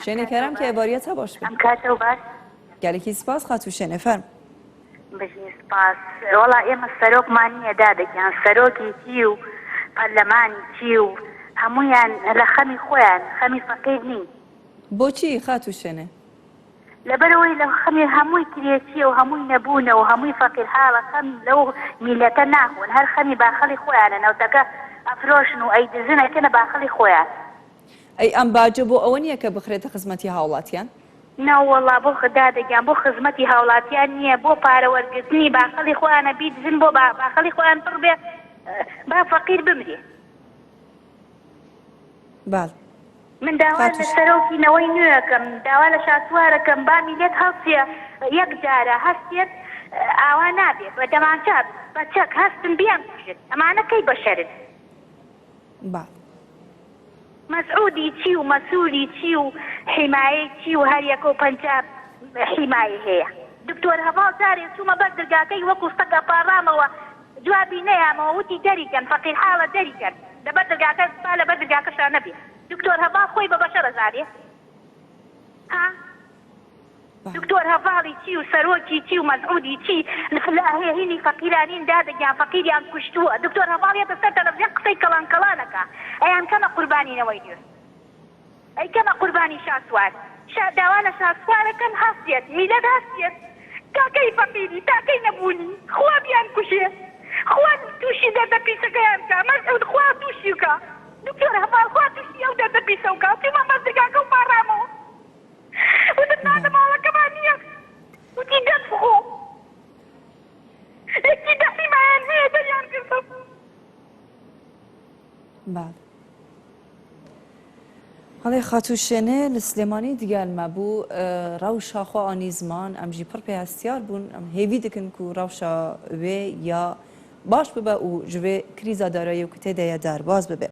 شێنێ کەرەم کە ئێواریا تا باش بێ. ئەم کاتەو باش. گەلەکی سپاس خاتوو شێنێ فەرم. بژی سپاس وەڵا ئێمە سەرۆکمان نییە دادە گیان سەرۆکی چی و پەرلەمانی چی و هەموویان لە خەمی خۆیان خەمی فەقیر نین. بۆچی خاتوو شێنێ؟ لەبەرئەوەی لە خەمی هەمووی کرێچیە و هەمووی نەبوونە و هەمووی فەقیر حاڵە خەم لەو میلەتە ناخۆن هەر خەمی باخەڵی خۆیانە نەوتەکە ئەفرۆشن و ئەیدزن ئەیکەنە باخەڵی خۆیان. ئەی ئەم باجە بۆ ئەوە نیە کە بخرێتە خزمەتی هاوڵاتیان؟ نەوەڵا بۆ دادە گیان بۆ خزمەتی هاوڵاتیان نیە بۆ پارە وەرگرتنی باخەڵی خۆیانە بیدزن بۆ باخەڵی خۆیان پڕ بێ با فەقیر بمرێ. بەڵێ. من داوا لە سەرۆکی نەوەی نوێ ئەکەم داوا لە شاسوار ئەکەم با میللەت هەڵسێ یەک جارە هەستێت ئاوا نابێ بە دەمانچە بە چەک هەستن بیان کوژن ئەمانە کەی بەشەرن. بەڵێ. مەسعودی چی و مەسولی چی و حیمایەی چی و هەر یەکەو 50 حیمایەی هەیە دکتۆر هەڤاڵ جارێ چومە بەر درگاکەی وەکو سەگ ئەپاڕامەوە جوابی نەیامەوە وتی دەری کەن فەقیر حاڵە دەری کەن لەبەر درگاکە با لەبەر درگاکەشا نەبێ دکتۆر هەڤاڵ خۆی بە بەشەر ئەزانێ ها دکتۆر هەڤاڵی چی و سەرۆکی چی و مەسعودی چی لە هینی فەقیرانین دادە گیان فەقیریان کوشتووە دکتۆر هەڤاڵ یەتە سەر تەلەفزیۆن قسەی کەڵان کەڵان ئەکا ئەیان کەمە قوربانی نەوەی نوێ. ئەیکەمە قوربانی شاسوار شا داوا لە شاسوارەکەم هەستێت میلەت هەستێت تاکەی فەقیری تاکەی نەبوونی خوا بیان کوژێ خوا توشی دەردە پیسەکەیان کا مەسعود خوا توشی کا دکتۆر هەڤاڵ خوا توشی ئەو دەردە پیسەو کا چومە مەزرگاکەو پاڕامەوە وتم نانە ماڵەکەمان نیە وتی دەم بخۆ یەکی دە حیمایان هەیە دەریان کردم. بەڵێ. هەڵێ خاتوو شێنێ لە سلێمانی دیگەل مەبوو ڕەوشا خوا ئانی زمان ئەم ژی پڕ پێ هەستیار بوون ئەم هێوی دکن کو ڕەوشا وێ یا باش ببە و ژ وێ کریزا دارایی و کتێ دەیە دەرباز ببێ.